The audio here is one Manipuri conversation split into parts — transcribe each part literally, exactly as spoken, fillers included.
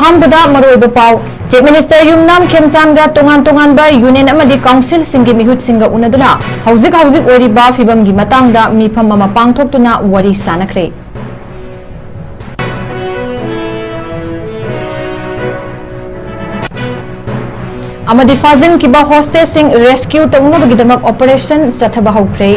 ꯑꯍꯥꯟꯕꯗ ꯃꯔꯨꯑꯣꯏꯕ ꯄꯥꯎ꯫ Chief Minister ꯌꯨꯝꯅꯥꯝ ꯈꯦꯝꯆꯥꯟꯒ ꯇꯣꯉꯥꯟ ꯇꯣꯉꯥꯟꯕ union ꯑꯃꯗꯤ councilꯁꯤꯡꯒꯤ ꯃꯤꯍꯨꯠꯁꯤꯡꯒ ꯎꯅꯗꯨꯅ ꯍꯧꯖꯤꯛ ꯍꯧꯖꯤꯛ ꯑꯣꯏꯔꯤꯕ ꯐꯤꯕꯝꯒꯤ ꯃꯇꯥꯡꯗ ꯃꯤꯐꯝ ꯑꯃ ꯄꯥꯡꯊꯣꯛꯇꯨꯅ ꯋꯥꯔꯤ ꯁꯥꯅꯈ꯭ꯔꯦ꯫ ꯑꯃꯗꯤ ꯐꯥꯖꯤꯟꯈꯤꯕ hostageꯁꯤꯡ rescue ꯇꯧꯅꯕꯒꯤꯗꯃꯛ operation ꯆꯠꯊꯕ ꯍꯧꯈ꯭ꯔꯦ꯫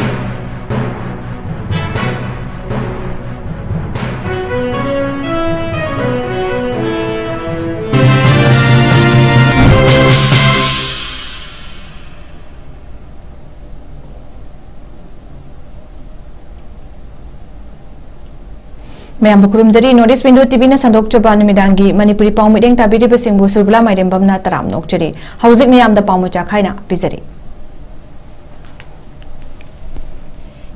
ꯃꯌꯥꯝꯕꯨ ꯈꯨꯔꯨꯝꯖꯔꯤ꯫ North East Window TVꯅ ꯁꯟꯗꯣꯛꯆꯕ ꯅꯨꯃꯤꯗꯥꯡꯒꯤ ꯃꯅꯤꯄꯨꯔꯤ ꯄꯥꯎ ꯃꯤꯠꯌꯦꯡ ꯇꯥꯕꯤꯔꯤꯕꯁꯤꯡꯕꯨ ꯁꯨꯔꯕꯂꯥ ꯃꯥꯏꯔꯦꯝꯕꯝꯅ ꯇꯔꯥꯝꯅ ꯑꯣꯛꯆꯔꯤ꯫ ꯍꯧꯖꯤꯛ ꯃꯌꯥꯝꯗ ꯄꯥꯎ ꯃꯆꯥ ꯈꯥꯏꯅ ꯄꯤꯖꯔꯤ꯫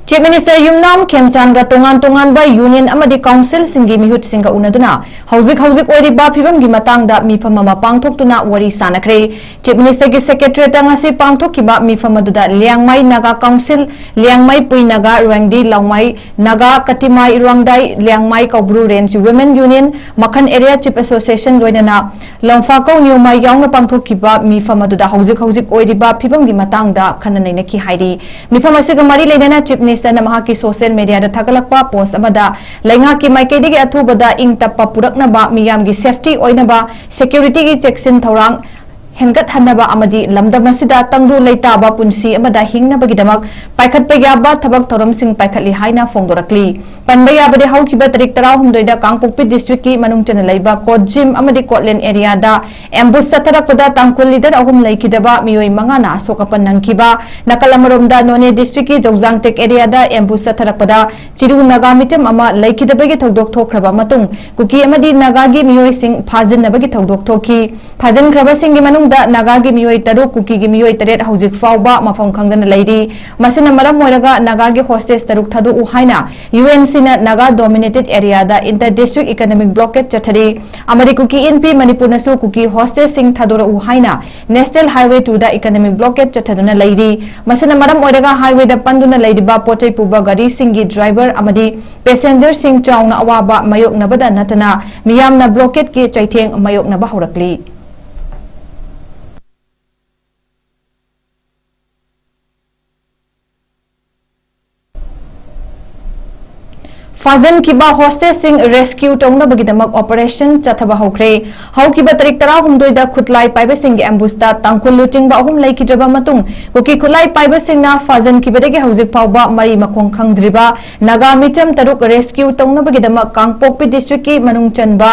Chief Minister ꯌꯨꯝꯅꯥꯝ ꯈꯦꯝꯆꯥꯟꯒ ꯇꯣꯉꯥꯟ ꯇꯣꯉꯥꯟꯕ union ꯑꯃꯗꯤ councilꯁꯤꯡꯒꯤ ꯃꯤꯍꯨꯠꯁꯤꯡꯒ ꯎꯅꯗꯨꯅ ꯍꯧꯖꯤꯛ ꯍꯧꯖꯤꯛ ꯑꯣꯏꯔꯤꯕ ꯐꯤꯕꯝꯒꯤ ꯃꯇꯥꯡꯗ ꯃꯤꯐꯝ ꯑꯃ ꯄꯥꯡꯊꯣꯛꯇꯨꯅ ꯋꯥꯔꯤ ꯁꯥꯅꯈ꯭ꯔꯦ꯫ Chief Ministerꯒꯤ Secretariatꯇ ꯉꯁꯤ ꯄꯥꯡꯊꯣꯛꯈꯤꯕ ꯃꯤꯐꯝ ꯑꯗꯨꯗ ꯂꯤꯌꯥꯡꯃꯩ ꯅꯥꯒꯥ council, ꯂꯤꯌꯥꯡꯃꯩ ꯄꯨꯏ ꯅꯥꯒꯥ, ꯔꯣꯡꯗꯤ ꯂꯥꯎꯃꯥꯏ ꯅꯥꯒꯥ, ꯀꯇꯤꯃꯥꯏ ꯔꯣꯡꯗꯥꯏ, ꯂꯤꯌꯥꯡꯃꯩ ꯀꯧꯕ꯭ꯔꯨ Range Women Union, ꯃꯈꯟ Area Chief Association ꯂꯣꯏꯅꯅ ꯂꯝꯐꯥꯀꯧ ꯅ꯭ꯌꯨꯃꯥꯏ ꯌꯥꯎꯅ ꯄꯥꯡꯊꯣꯛꯈꯤꯕ ꯃꯤꯐꯝ ꯑꯗꯨꯗ ꯍꯧꯖꯤꯛ ꯍꯧꯖꯤꯛ ꯑꯣꯏꯔꯤꯕ ꯐꯤꯕꯝꯒꯤ ꯃꯇꯥꯡꯗ ꯈꯟꯅ ꯅꯩꯅꯈꯤ ꯍꯥꯏꯔꯤ꯫ ꯃꯤꯐꯝ ꯑꯁꯤꯒ ꯃꯔꯤ ꯂꯩꯅꯅ Chief Ministerꯅ ꯃꯍꯥꯛꯀꯤ social mediaꯗ ꯊꯥꯒꯠꯂꯛꯄ post ꯑꯃꯗ ꯂꯩꯉꯥꯛꯀꯤ ꯃꯥꯏꯀꯩꯗꯒꯤ ꯑꯊꯨꯕꯗ ꯏꯪ ꯇꯞꯄ ꯄꯨꯔꯛꯅꯕ, ꯃꯤꯌꯥꯝꯒꯤ safety ꯑꯣꯏꯅꯕ, securityꯒꯤ ꯆꯦꯛꯁꯤꯟ ꯊꯧꯔꯥꯡ ꯍꯦꯟꯒꯠꯍꯟꯅꯕ ꯑꯃꯗꯤ ꯂꯝꯗꯝ ꯑꯁꯤꯗ ꯇꯪꯗꯨ ꯂꯩꯇꯥꯕ ꯄꯨꯟꯁꯤ ꯑꯃꯗ ꯍꯤꯡꯅꯕꯒꯤꯗꯃꯛ ꯄꯥꯏꯈꯠꯄ ꯌꯥꯕ ꯊꯕꯛ ꯊꯧꯔꯝꯁꯤꯡ ꯄꯥꯏꯈꯠꯂꯤ ꯍꯥꯏꯅ ꯐꯣꯡꯗꯣꯔꯛꯂꯤ꯫ ꯄꯟꯕ ꯌꯥꯕꯗꯤ ꯍꯧꯈꯤꯕ ꯇꯥꯔꯤꯛ ꯇꯔꯥꯍꯨꯝꯗꯣꯏꯗ ꯀꯥꯡꯄꯣꯛꯄꯤ districtꯀꯤ ꯃꯅꯨꯡ ꯆꯟꯅ ꯂꯩꯕ ꯀꯣꯠꯖꯤꯝ ꯑꯃꯗꯤ ꯀꯣꯠꯂꯦꯟ areaꯗ ambush ꯆꯠꯊꯔꯛꯄꯗ ꯇꯥꯡꯈꯨꯜ leader ꯑꯍꯨꯝ ꯂꯩꯈꯤꯗꯕ ꯃꯤꯑꯣꯏ ꯃꯉꯥꯅ ꯑꯁꯣꯛ ꯑꯄꯟ ꯅꯪꯈꯤꯕ꯫ ꯅꯥꯀꯜ ꯑꯃꯔꯣꯝꯗ ꯅꯣꯅꯦ districtꯀꯤ ꯖꯧꯖꯥꯡꯇꯦꯛ areaꯗ ambush ꯆꯠꯊꯔꯛꯄꯗ ꯆꯤꯔꯨ ꯅꯥꯒꯥ ꯃꯤꯇꯝ ꯑꯃ ꯂꯩꯈꯤꯗꯕꯒꯤ ꯊꯧꯗꯣꯛ ꯊꯣꯛꯈ꯭ꯔꯕ ꯃꯇꯨꯡ ꯀꯨꯀꯤ ꯑꯃꯗꯤ ꯅꯥꯒꯥꯒꯤ ꯃꯤꯑꯣꯏꯁꯤꯡ ꯐꯥꯖꯤꯟꯅꯕꯒꯤ ꯊꯧꯗꯣꯛ ꯊꯣꯛꯈꯤ꯫ ꯐꯥꯖꯤꯟꯈ꯭ꯔꯕꯁꯤꯡꯒꯤ ꯃꯅꯨꯡꯗ ꯗ ꯅꯥꯒꯥꯒꯤ ꯃꯤꯑꯣꯏ ꯇꯔꯨꯛ, ꯀꯨꯀꯤꯒꯤ ꯃꯤꯑꯣꯏ ꯇꯔꯦꯠ ꯍꯧꯖꯤꯛ ꯐꯥꯎꯕ ꯃꯐꯝ ꯈꯪꯗꯅ ꯂꯩꯔꯤ꯫ ꯃꯁꯤꯅ ꯃꯔꯝ ꯑꯣꯏꯔꯒ ꯅꯥꯒꯥꯒꯤ hostage ꯇꯔꯨꯛ ꯊꯥꯗꯣꯛꯎ ꯍꯥꯏꯅ U N C ꯅ ꯅꯥꯒꯥ dominated area ꯗ inter district economic blockade ꯆꯠꯊꯔꯤ꯫ ꯑꯃꯗꯤ ꯀꯨꯀꯤ ꯏꯟꯄꯤ ꯃꯅꯤꯄꯨꯔꯅꯁꯨ ꯀꯨꯀꯤ hostage ꯁꯤꯡ ꯊꯥꯗꯣꯔꯛꯎ ꯍꯥꯏꯅ National Highway two ꯗ economic blockade ꯆꯠꯊꯗꯨꯅ ꯂꯩꯔꯤ꯫ ꯃꯁꯤꯅ ꯃꯔꯝ ꯑꯣꯏꯔꯒ highway ꯗ ꯄꯟꯗꯨꯅ ꯂꯩꯔꯤꯕ ꯄꯣꯠꯆꯩ ꯄꯨꯕ ꯒꯥꯔꯤꯁꯤꯡꯒꯤ driver ꯑꯃꯗꯤ passenger ꯁꯤꯡ ꯆꯥꯎꯅ ꯑꯋꯥꯕ ꯃꯥꯌꯣꯛꯅꯕꯗ ꯅꯠꯇꯅ ꯃꯤꯌꯥꯝꯅ blockade ꯀꯤ ꯆꯩꯊꯦꯡ ꯃꯥꯌꯣꯛꯅꯕ ꯍꯧꯔꯛꯂꯤ꯫ ꯐꯥꯖꯤꯟꯈꯤꯕ hostage ꯁꯤꯡ rescue ꯇꯧꯅꯕꯒꯤꯗꯃꯛ operation ꯆꯠꯊꯕ ꯍꯧꯈ꯭ꯔꯦ꯫ ꯍꯧꯈꯤꯕ ꯇꯥꯔꯤꯛ ꯇꯔꯥꯍꯨꯝꯗꯣꯏꯗ ꯈꯨꯠꯂꯥꯏ ꯄꯥꯏꯕꯁꯤꯡꯒꯤ ambush ꯇ ꯇꯥꯡꯈꯨꯜ ꯂꯨꯆꯤꯡꯕ ꯑꯍꯨꯝ ꯂꯩꯈꯤꯗ꯭ꯔꯕ ꯃꯇꯨꯡ, ꯀꯨꯀꯤ ꯈꯨꯠꯂꯥꯏ ꯄꯥꯏꯕꯁꯤꯡꯅ ꯐꯥꯖꯤꯟꯈꯤꯕꯗꯒꯤ ꯍꯧꯖꯤꯛ ꯐꯥꯎꯕ ꯃꯔꯤ ꯃꯈꯣꯡ ꯈꯪꯗ꯭ꯔꯤꯕ ꯅꯥꯒꯥ ꯃꯤꯆꯝ ꯇꯔꯨꯛ rescue ꯇꯧꯅꯕꯒꯤꯗꯃꯛ ꯀꯥꯡꯄꯣꯛꯄꯤ district ꯀꯤ ꯃꯅꯨꯡ ꯆꯟꯕ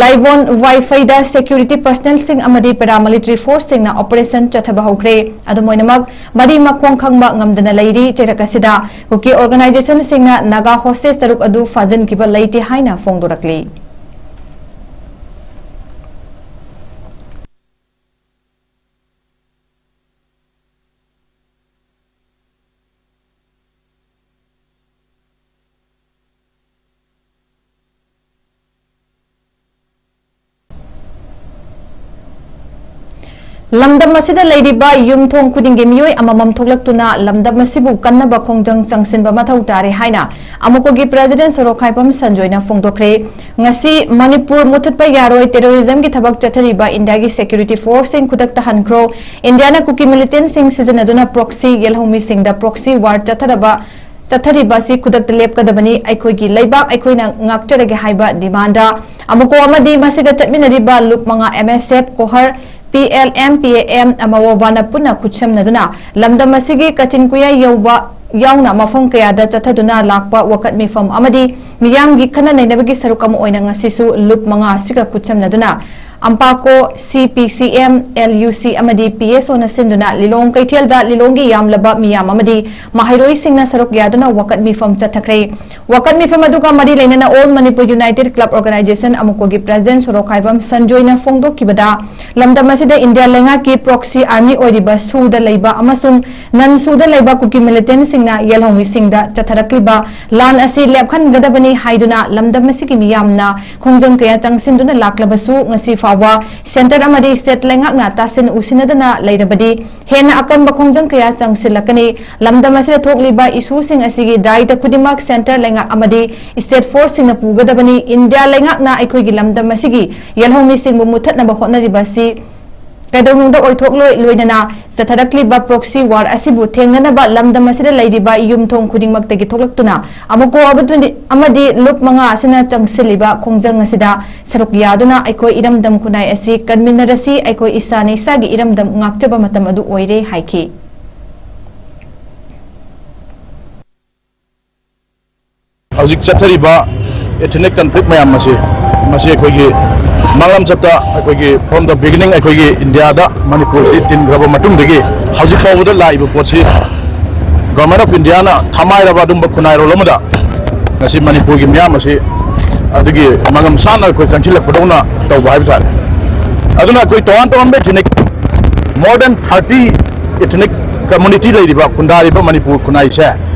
ꯂꯥꯏꯕꯣꯟ ꯋꯥꯏꯐꯩꯗ security personnel ꯁꯤꯡ ꯑꯃꯗꯤ paramilitary force ꯁꯤꯡꯅ operation ꯆꯠꯊꯕ ꯍꯧꯈ꯭ꯔꯦ꯫ ꯑꯗꯨꯝ ꯑꯣꯏꯅꯃꯛ, ꯃꯔꯤ ꯃꯈꯣꯡ ꯈꯪꯕ ꯉꯝꯗꯅ ꯂꯩꯔꯤ꯫ ꯆꯩꯔꯛ ꯑꯁꯤꯗ ꯀꯨꯀꯤ organization ꯁꯤꯡꯅ ꯅꯥꯒꯥ hostage ꯇꯔꯨꯛ ꯑꯗꯨ ꯐꯥꯖꯤꯟꯈꯤꯕ ꯂꯩꯇꯦ ꯍꯥꯏꯅ ꯐꯣꯡꯗꯣꯔꯛꯂꯤ꯫ ꯂꯝꯗꯝ ꯑꯁꯤꯗ ꯂꯩꯔꯤꯕ ꯌꯨꯝꯊꯣꯡ ꯈꯨꯗꯤꯡꯒꯤ ꯃꯤꯑꯣꯏ ꯑꯃꯃꯝ ꯊꯣꯛꯂꯛꯇꯨꯅ ꯂꯝꯗꯝ ꯑꯁꯤꯕꯨ ꯀꯟꯅꯕ ꯈꯣꯡꯖꯪ ꯆꯪꯁꯤꯟꯕ ꯃꯊꯧ ꯇꯥꯔꯦ ꯍꯥꯏꯅ ꯑꯃꯨꯀꯣꯒꯤ president ꯁꯣꯔꯣꯛꯈꯥꯏꯕꯝ ꯁꯟꯖꯣꯏꯅ ꯐꯣꯡꯗꯣꯛꯈ꯭ꯔꯦ꯫ ꯉꯁꯤ ꯃꯅꯤꯄꯨꯔ ꯃꯨꯊꯠꯄ ꯌꯥꯔꯣꯏ, terrorism ꯒꯤ ꯊꯕꯛ ꯆꯠꯊꯔꯤꯕ ꯏꯟꯗꯤꯌꯥꯒꯤ security force ꯁꯤꯡ ꯈꯨꯗꯛꯇ ꯍꯟꯈ꯭ꯔꯣ, ꯏꯟꯗꯤꯌꯥꯅ ꯀꯨꯀꯤ militant ꯁꯤꯡ ꯁꯤꯖꯤꯟꯅꯗꯨꯅ proxy ꯌꯦꯜꯍꯧꯃꯤꯁꯤꯡꯗ proxy war ꯆꯠꯊꯔꯕ ꯆꯠꯊꯔꯤꯕ ꯑꯁꯤ ꯈꯨꯗꯛꯇ ꯂꯦꯞꯀꯗꯕꯅꯤ꯫ ꯑꯩꯈꯣꯏꯒꯤ ꯂꯩꯕꯥꯛ ꯑꯩꯈꯣꯏꯅ ꯉꯥꯛꯆꯔꯒꯦ ꯍꯥꯏꯕ demand ꯑꯃꯨꯀꯣ ꯑꯃꯗꯤ ꯃꯁꯤꯗ ꯆꯠꯃꯤꯟꯅꯔꯤꯕ ꯂꯨꯞ ꯃꯉꯥ M S F, ꯀꯣꯍꯔ, P L M, P A M, ꯑꯃꯋꯣꯕꯥꯅ ꯄꯨꯟꯅ ꯈꯨꯠꯁꯝꯅꯗꯨꯅ ꯂꯝꯗꯝ ꯑꯁꯤꯒꯤ ꯀꯥꯆꯤꯟ ꯀꯣꯌꯥ ꯌꯧꯕ ꯌꯥꯎꯅ ꯃꯐꯝ ꯀꯌꯥꯗ ꯆꯠꯊꯗꯨꯅ ꯂꯥꯛꯄ ꯋꯥꯀꯠ ꯃꯤꯐꯝ ꯑꯃꯗꯤ ꯃꯤꯌꯥꯝꯒꯤ ꯈꯟꯅ ꯅꯩꯅꯕꯒꯤ ꯁꯔꯨꯛ ꯑꯃ ꯑꯣꯏꯅ ꯉꯁꯤꯁꯨ ꯂꯨꯞ ꯃꯉꯥ ꯑꯁꯤꯒ ꯈꯨꯠꯁꯝꯅꯗꯨꯅ ꯑꯝꯄꯥꯀꯣ, ꯁꯤ ꯄꯤ ꯁꯤ ꯑꯦꯝ, ꯑꯦꯜ ꯌꯨ ꯁꯤ ꯑꯃꯗꯤ ꯄꯤ ꯑꯦꯁ ꯑꯣꯅ ꯁꯤꯟꯗꯨꯅ ꯂꯤꯂꯣꯡ ꯀꯩꯊꯦꯜꯗ ꯂꯤꯂꯣꯡꯒꯤ ꯌꯥꯝꯂꯕ ꯃꯤꯌꯥꯝ ꯑꯃꯗꯤ ꯃꯍꯩꯔꯣꯏꯁꯤꯡꯅ ꯁꯔꯨꯛ ꯌꯥꯗꯨꯅ ꯋꯥꯀꯠ ꯃꯤꯐꯝ ꯆꯠꯊꯈ꯭ꯔꯦ꯫ ꯋꯥꯀꯠ ꯃꯤꯐꯝ ꯑꯗꯨꯒ ꯃꯔꯤ ꯂꯩꯅꯅ All Manipur United Club Organization ꯑꯃꯨꯀꯣꯒꯤ president ꯁꯣꯔꯣꯛꯈꯥꯏꯕꯝ ꯁꯟꯖꯣꯏꯅ ꯐꯣꯡꯗꯣꯛꯈꯤꯕꯗ, ꯂꯝꯗꯝ ꯑꯁꯤꯗ ꯏꯟꯗꯤꯌꯥ ꯂꯩꯉꯥꯛꯀꯤ proxy army ꯑꯣꯏꯔꯤꯕ ꯁꯨꯗ ꯂꯩꯕ ꯑꯃꯁꯨꯡ ꯅꯟ ꯁꯨꯗ ꯂꯩꯕ ꯀꯨꯀꯤ militantꯁꯤꯡꯅ ꯌꯦꯜꯍꯧꯃꯤꯁꯤꯡꯗ ꯆꯠꯊꯔꯛꯂꯤꯕ ꯂꯥꯟ ꯑꯁꯤ ꯂꯦꯞꯍꯟꯒꯗꯕꯅꯤ ꯍꯥꯏꯗꯨꯅ ꯂꯝꯗꯝ ꯑꯁꯤꯒꯤ ꯃꯤꯌꯥꯝꯅ ꯈꯣꯡꯖꯪ ꯀꯌꯥ ꯆꯪꯁꯤꯟꯗꯨꯅ ꯂꯥꯛꯂꯕꯁꯨ, ꯉꯁꯤ ꯐꯥꯎꯕ centre ꯑꯃꯗꯤ state ꯂꯩꯉꯥꯛꯅ ꯇꯥꯁꯤꯟ ꯎꯁꯤꯟꯅꯗꯅ ꯂꯩꯔꯕꯗꯤ ꯍꯦꯟꯅ ꯑꯀꯟꯕ ꯈꯣꯡꯖꯪ ꯀꯌꯥ ꯆꯪꯁꯤꯜꯂꯛꯀꯅꯤ꯫ ꯂꯝꯗꯝ ꯑꯁꯤꯗ ꯊꯣꯛꯂꯤꯕ issueꯁꯤꯡ ꯑꯁꯤꯒꯤ ꯗꯥꯏꯇ ꯈꯨꯗꯤꯡꯃꯛ centre ꯂꯩꯉꯥꯛ ꯑꯃꯗꯤ state forceꯁꯤꯡꯅ ꯄꯨꯒꯗꯕꯅꯤ꯫ ꯏꯟꯗꯤꯌꯥ ꯂꯩꯉꯥꯛꯅ ꯑꯩꯈꯣꯏꯒꯤ ꯂꯝꯗꯝ ꯑꯁꯤꯒꯤ ꯌꯦꯜꯍꯧꯃꯤꯁꯤꯡꯕꯨ ꯃꯨꯠꯊꯠꯅꯕ ꯍꯣꯠꯅꯔꯤꯕ ꯑꯁꯤ ꯀꯩꯗꯧꯅꯨꯡꯗ ꯑꯣꯏꯊꯣꯛꯂꯣꯏ꯫ ꯂꯣꯏꯅꯅ ꯆꯠꯊꯔꯛꯂꯤꯕ proxy war ꯑꯁꯤꯕꯨ ꯊꯦꯡꯅꯅꯕ ꯂꯝꯗꯝ ꯑꯁꯤꯗ ꯂꯩꯔꯤꯕ ꯌꯨꯝꯊꯣꯡ ꯈꯨꯗꯤꯡꯃꯛꯇꯒꯤ ꯊꯣꯛꯂꯛꯇꯨꯅ ꯑꯃꯨꯀꯣ ꯑꯃꯗꯤ ꯂꯨꯞ ꯃꯉꯥ ꯑꯁꯤꯅ ꯆꯪꯁꯤꯜꯂꯤꯕ ꯈꯣꯡꯖꯪ ꯑꯁꯤꯗ ꯁꯔꯨꯛ ꯌꯥꯗꯨꯅ ꯑꯩꯈꯣꯏ ꯏꯔꯝꯗꯝ ꯈꯨꯟꯅꯥꯏ ꯑꯁꯤ ꯀꯟꯃꯤꯟꯅꯔꯁꯤ, ꯑꯩꯈꯣꯏ ꯏꯁꯥꯅ ꯏꯁꯥꯒꯤ ꯏꯔꯝꯗꯝ ꯉꯥꯛꯆꯕ ꯃꯇꯝ ꯑꯗꯨ ꯑꯣꯏꯔꯦ ꯍꯥꯏꯈꯤ꯫ ꯍꯧꯖꯤꯛ ꯆꯠꯊꯔꯤꯕ ethnic conflict ꯃꯌꯥꯝ ꯑꯁꯤ, ꯃꯁꯤ ꯑꯩꯈꯣꯏꯒꯤ ꯃꯥꯡꯂꯝꯆꯠꯇ ꯑꯩꯈꯣꯏꯒꯤ from the beginning ꯑꯩꯈꯣꯏꯒꯤ ꯏꯟꯗꯤꯌꯥꯗ ꯃꯅꯤꯄꯨꯔꯁꯤ ꯇꯤꯟꯈ꯭ꯔꯕ ꯃꯇꯨꯡꯗꯒꯤ ꯍꯧꯖꯤꯛ ꯐꯥꯎꯕꯗ ꯂꯥꯛꯏꯕ ꯄꯣꯠꯁꯤ Government of Indiaꯅ ꯊꯃꯥꯏꯔꯕ ꯑꯗꯨꯝꯕ ꯈꯨꯟꯅꯥꯏꯔꯣꯜ ꯑꯃꯗ ꯉꯁꯤ ꯃꯅꯤꯄꯨꯔꯒꯤ ꯃꯤꯌꯥꯝ ꯑꯁꯤ ꯑꯗꯨꯒꯤ ꯃꯉꯝ ꯁꯥꯟꯅ ꯑꯩꯈꯣꯏ ꯆꯪꯁꯤꯜꯂꯛꯄꯗꯧꯅ ꯇꯧꯕ ꯍꯥꯏꯕ ꯇꯥꯔꯦ꯫ ꯑꯗꯨꯅ ꯑꯩꯈꯣꯏ ꯇꯣꯉꯥꯟ ꯇꯣꯉꯥꯟꯕ ethnic, more than thirty ethnic community ꯂꯩꯔꯤꯕ, ꯈꯨꯟꯗꯥꯔꯤꯕ ꯃꯅꯤꯄꯨꯔ ꯈꯨꯟꯅꯥꯏꯁꯦ,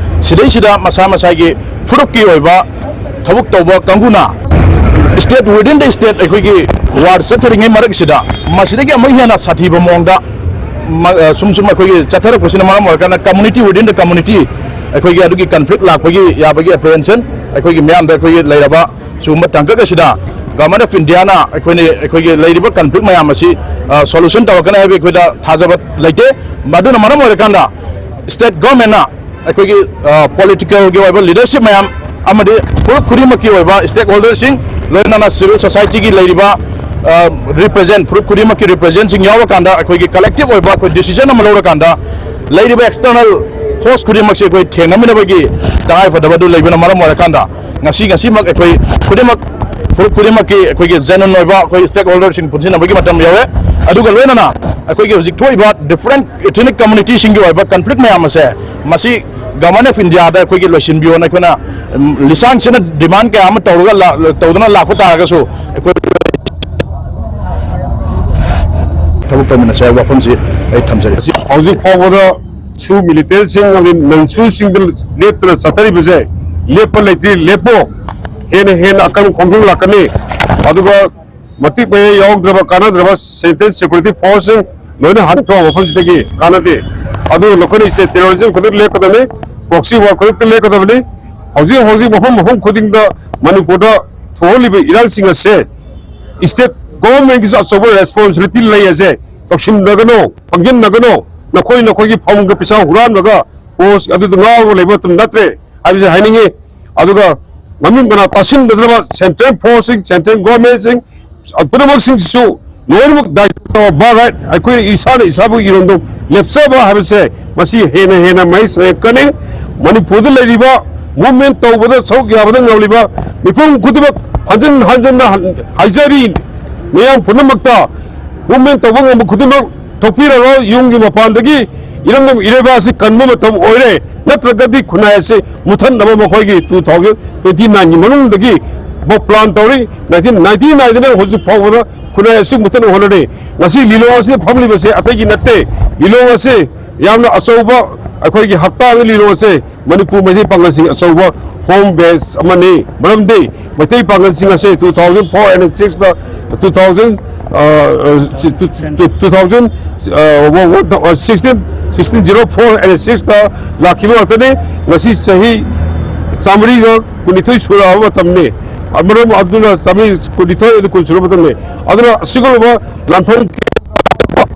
ꯁꯤꯗꯩꯁꯤꯗ ꯃꯁꯥ ꯃꯁꯥꯒꯤ ꯐꯨꯔꯨꯞꯀꯤ ꯑꯣꯏꯕ ꯊꯕꯛ ꯇꯧꯕ ꯀꯥꯡꯕꯨꯅ state within the state ꯑꯩꯈꯣꯏꯒꯤ war ꯆꯠꯊꯔꯤꯉꯩ ꯃꯔꯛꯁꯤꯗ ꯃꯁꯤꯗꯒꯤ ꯑꯃꯨꯛ ꯍꯦꯟꯅ ꯁꯥꯊꯤꯕ ꯃꯑꯣꯡꯗ ꯃ-, ꯑ, ꯁꯨꯝ ꯁꯨꯝ ꯑꯩꯈꯣꯏꯒꯤ ꯆꯠꯊꯔꯛꯄꯁꯤꯅ ꯃꯔꯝ ꯑꯣꯏꯔꯀꯥꯟꯗ community within the community ꯑꯩꯈꯣꯏꯒꯤ ꯑꯗꯨꯒꯤ conflict ꯂꯥꯛꯄꯒꯤ ꯌꯥꯕꯒꯤ apprehension ꯑꯩꯈꯣꯏꯒꯤ ꯃꯤꯌꯥꯝꯗ ꯑꯩꯈꯣꯏꯒꯤ ꯂꯩꯔꯕ ꯁꯤꯒꯨꯝꯕ ꯇꯥꯡꯀꯛ ꯑꯁꯤꯗ Government of Indiaꯅ ꯑꯩꯈꯣꯏꯅ ꯑꯩꯈꯣꯏꯒꯤ ꯂꯩꯔꯤꯕ conflict ꯃꯌꯥꯝ ꯑꯁꯤ, ꯑ, solution ꯇꯧꯔꯛꯀꯅꯤ ꯍꯥꯏꯕꯒꯤ ꯑꯩꯈꯣꯏꯗ ꯊꯥꯖꯕ ꯂꯩꯇꯦ꯫ ꯃꯗꯨꯅ ꯃꯔꯝ ꯑꯣꯏꯔꯀꯥꯟꯗ state governmentꯅ ꯑꯩꯈꯣꯏꯒꯤ, ꯑ, politicalꯒꯤ ꯑꯣꯏꯕ leadership ꯃꯌꯥꯝ ꯑꯃꯗꯤ ꯐꯨꯔꯨꯞ ꯈꯨꯗꯤꯡꯃꯛꯀꯤ ꯑꯣꯏꯕ stakeholderꯁꯤꯡ, ꯂꯣꯏꯅꯅ civil societyꯒꯤ ꯂꯩꯔꯤꯕ, ꯑ, represent, ꯐꯨꯔꯨꯞ ꯈꯨꯗꯤꯡꯃꯛꯀꯤ representꯁꯤꯡ ꯌꯥꯎꯔꯀꯥꯟꯗ ꯑꯩꯈꯣꯏꯒꯤ collective ꯑꯣꯏꯕ ꯑꯩꯈꯣꯏ decision ꯑꯃ ꯂꯧꯔꯀꯥꯟꯗ ꯂꯩꯔꯤꯕ external force ꯈꯨꯗꯤꯡꯃꯛꯁꯦ ꯑꯩꯈꯣꯏ ꯊꯦꯡꯅꯃꯤꯟꯅꯕꯒꯤ ꯇꯉꯥꯏꯐꯗꯕ ꯑꯗꯨ ꯂꯩꯕꯅ ꯃꯔꯝ ꯑꯣꯏꯔꯀꯥꯟꯗ ꯉꯁꯤ, ꯉꯁꯤꯃꯛ ꯑꯩꯈꯣꯏ ꯈꯨꯗꯤꯡꯃꯛ ꯐꯨꯔꯨꯞ ꯈꯨꯗꯤꯡꯃꯛꯀꯤ ꯑꯩꯈꯣꯏꯒꯤ ꯖꯦꯅꯨꯟ ꯑꯣꯏꯕ ꯑꯩꯈꯣꯏ ꯁ꯭ꯇꯦꯛ ꯍꯣꯜꯗꯔꯁꯤꯡ ꯄꯨꯟꯁꯤꯟꯅꯕꯒꯤ ꯃꯇꯝ ꯌꯧꯔꯦ꯫ ꯑꯗꯨꯒ ꯂꯣꯏꯅꯅ ꯑꯩꯈꯣꯏꯒꯤ ꯍꯧꯖꯤꯛ ꯊꯣꯛꯏꯕ ꯗꯤꯐ꯭ꯔꯦꯟꯠ ꯏꯊꯅꯤꯛ ꯀꯝꯃꯨꯅꯤꯇꯤꯁꯤꯡꯒꯤ ꯑꯣꯏꯕ ꯀꯟꯐ꯭ꯂꯤꯛ ꯃꯌꯥꯝ ꯑꯁꯦ, ꯃꯁꯤ ꯒꯚꯔꯟꯃꯦꯟꯠ ꯑꯣꯐ ꯏꯟꯗꯤꯌꯥꯗ ꯑꯩꯈꯣꯏꯒꯤ ꯂꯣꯏꯁꯤꯟꯕꯤꯌꯣꯅ ꯑꯩꯈꯣꯏꯅ, ꯎꯝ, ꯂꯤꯁꯥꯡ ꯁꯤꯠꯅ ꯗꯤꯃꯥꯟ ꯀꯌꯥ ꯑꯃ ꯇꯧꯔꯒ ꯂꯥꯛ-, ꯇꯧꯗꯨꯅ ꯂꯥꯛꯄ ꯇꯥꯔꯒꯁꯨ, ꯑꯩꯈꯣꯏ ꯊꯕꯛ ꯇꯧꯃꯤꯟꯅꯁꯦ ꯍꯥꯏꯕ ꯋꯥꯐꯝꯁꯤ ꯑꯩ ꯊꯝꯖꯔꯤ꯫ ꯍꯧꯖꯤꯛ ꯐꯥꯎꯕꯗ ꯁꯨ ꯃꯤꯂꯤꯇꯦꯟꯠꯁꯤꯡ ꯑꯃꯗꯤ ꯅꯟ ꯁꯨꯁꯤꯡꯗ ꯂꯦꯞꯇꯅ ꯆꯠꯊꯔꯤꯕꯁꯦ, ꯂꯦꯞꯄ ꯂꯩꯇ꯭ꯔꯤ, ꯂꯦꯞꯄꯣ, ꯍꯦꯟꯅ ꯍꯦꯟꯅ ꯑꯀꯟ ꯈꯣꯡꯖꯪ ꯂꯥꯛꯀꯅꯤ꯫ ꯑꯗꯨꯒ ꯃꯇꯤꯛ ꯃꯌꯥꯏ ꯌꯥꯎꯗ꯭ꯔꯕ, ꯀꯥꯟꯅꯗ꯭ꯔꯕ ꯁꯦꯟꯇ꯭ꯔꯦꯜ ꯁꯦꯀ꯭ꯌꯨꯔꯤꯇꯤ ꯐꯣꯔꯁꯁꯤꯡ ꯂꯣꯏꯅ ꯍꯟꯈ꯭ꯔꯣ, ꯃꯐꯝꯁꯤꯗꯒꯤ ꯀꯥꯟꯅꯗꯦ꯫ ꯑꯗꯨ ꯂꯣꯀꯦꯜ ꯁ꯭ꯇꯦꯠ ꯇꯦꯔꯣꯔꯤꯖꯝ ꯈꯨꯗꯤꯡ ꯂꯦꯞꯀꯗꯕꯅꯤ, ꯄ꯭ꯔꯣꯛꯁꯤ ꯋꯥꯔ ꯈꯨꯗꯤꯡ ꯂꯦꯞꯀꯗꯕꯅꯤ꯫ ꯍꯧꯖꯤꯛ ꯍꯧꯖꯤꯛ ꯃꯐꯝ ꯃꯐꯝ ꯈꯨꯗꯤꯡꯗ ꯃꯅꯤꯄꯨꯔꯗ ꯊꯣꯛꯍꯜꯂꯤꯕ ꯏꯔꯥꯡꯁꯤꯡ ꯑꯁꯦ ꯁ꯭ꯇꯦꯠ ꯒꯣꯚꯔꯟꯃꯦꯟꯠꯀꯤꯁꯨ ꯑꯆꯧꯕ ꯔꯦꯁꯄꯣꯟꯁꯤꯕꯤꯂꯤꯇꯤ ꯂꯩ ꯑꯁꯦ꯫ ꯇꯧꯁꯤꯟꯅꯒꯅꯣ, ꯄꯪꯁꯤꯟꯅꯒꯅꯣ, ꯅꯈꯣꯏ ꯅꯈꯣꯏꯒꯤ ꯐꯝꯒ ꯄꯩꯁꯥ ꯍꯨꯔꯥꯟꯕꯒ ꯄꯣꯁ ꯑꯗꯨꯗ ꯉꯥꯎꯔꯒ ꯂꯩꯕ ꯃꯇꯝ ꯅꯠꯇ꯭ꯔꯦ ꯍꯥꯏꯕꯁꯦ ꯍꯥꯏꯅꯤꯡꯉꯤ꯫ ꯑꯗꯨꯒ ꯃꯃꯤꯠ ꯃꯅꯥ ꯇꯥꯁꯤꯟꯅꯗꯅꯕ ꯁꯦꯟꯇ꯭ꯔꯦꯜ ꯐꯣꯔꯁꯁꯤꯡ, ꯁꯦꯟꯇ꯭ꯔꯦꯜ ꯒꯣꯚꯔꯟꯃꯦꯟꯠꯁꯤꯡ ꯄꯨꯝꯅꯃꯛꯁꯤꯡꯁꯤꯁꯨ ꯂꯣꯏꯅꯃꯛ ꯗꯥꯏꯇ꯭ꯋ ꯇꯧꯕ ꯔꯥꯏꯠ, ꯑꯩꯈꯣꯏꯅ ꯏꯁꯥꯅ ꯏꯁꯥꯕꯨ ꯏꯔꯣꯝꯗꯣꯝ ꯂꯦꯞꯆꯕ ꯍꯥꯏꯕꯁꯦ ꯃꯁꯤ ꯍꯦꯟꯅ ꯍꯦꯟꯅ ꯃꯍꯩ ꯁꯪꯉꯛꯀꯅꯤ꯫ ꯃꯅꯤꯄꯨꯔꯗ ꯂꯩꯔꯤꯕ ꯃꯨꯚꯃꯦꯟꯠ ꯇꯧꯕꯗ ꯁꯔꯨꯛ ꯌꯥꯕꯗ ꯉꯝꯂꯤꯕ ꯃꯤꯄꯨꯝ ꯈꯨꯗꯤꯡꯃꯛ ꯍꯟꯖꯤꯟ ꯍꯟꯖꯤꯟꯅ ꯍꯟ-, ꯍꯥꯏꯖꯔꯤ꯫ ꯃꯤꯌꯥꯝ ꯄꯨꯝꯅꯃꯛꯇ ꯃꯨꯚꯃꯦꯟꯠ ꯇꯧꯕ ꯉꯝꯕ ꯈꯨꯗꯤꯡꯃꯛ ꯊꯣꯛꯄꯤꯔꯔꯣꯏ꯫ ꯌꯨꯝꯒꯤ ꯃꯄꯥꯟꯗꯒꯤ ꯏꯔꯝꯗꯝ ꯏꯔꯩꯕꯥꯛ ꯑꯁꯤ ꯀꯟꯕ ꯃꯇꯝ ꯑꯣꯏꯔꯦ꯫ ꯅꯠꯇ꯭ꯔꯒꯗꯤ ꯈꯨꯟꯅꯥꯏ ꯑꯁꯤ ꯃꯨꯊꯠꯅꯕ ꯃꯈꯣꯏꯒꯤ two thousand twenty nine ꯒꯤ ꯃꯅꯨꯡꯗꯒꯤ ꯃꯣꯛ ꯄ꯭ꯂꯥꯟ ꯇꯧꯔꯤ꯫ Nineteen ninety nine ꯗꯒꯤꯅ ꯍꯧꯖꯤꯛ ꯐꯥꯎꯕꯗ ꯈꯨꯟꯅꯥꯏ ꯑꯁꯤ ꯃꯨꯊꯠꯅꯕ ꯍꯣꯠꯅꯔꯤ꯫ ꯉꯁꯤ ꯂꯤꯂꯣꯡ ꯑꯁꯤꯗ ꯐꯝꯂꯤꯕꯁꯦ ꯑꯇꯩꯒꯤ ꯅꯠꯇꯦ꯫ ꯂꯤꯂꯣꯡ ꯑꯁꯤ ꯌꯥꯝꯅ ꯑꯆꯧꯕ ꯑꯩꯈꯣꯏꯒꯤ ꯍꯞꯇꯥꯒꯤ ꯂꯤꯂꯣꯡ ꯑꯁꯤ ꯃꯅꯤꯄꯨꯔ ꯃꯩꯇꯩ ꯄꯥꯉꯜꯁꯤꯡ ꯑꯆꯧꯕ ꯍꯣꯝ ꯕꯦꯁ ꯑꯃꯅꯤ꯫ ꯃꯔꯝꯗꯤ ꯃꯩꯇꯩ ꯄꯥꯉꯜꯁꯤꯡ ꯑꯁꯤ two thousand four and six ꯇ, two thousand, ꯑ, ꯑ, two thousand, ꯑ, sixteen, sixteen zero four and six ꯇ ꯂꯥꯛꯈꯤꯕ ꯉꯥꯛꯇꯅꯤ꯫ ꯉꯁꯤ ꯆꯍꯤ ꯆꯥꯃꯔꯤꯒ ꯀꯨꯟꯅꯤꯊꯣꯏ ꯁꯨꯔꯛꯑꯕ ꯃꯇꯝꯅꯤ꯫ ꯃꯔꯝ ꯑꯗꯨꯅ ꯆꯥꯃꯔꯤ ꯀꯨꯟꯅꯤꯊꯣꯏ ꯑꯗꯨ ꯀꯨꯟ ꯁꯨꯔꯕ ꯃꯇꯝꯅꯤ꯫ ꯑꯗꯨꯅ ꯑꯁꯤꯒꯨꯝꯂꯕ ꯂꯥꯟꯐꯝ,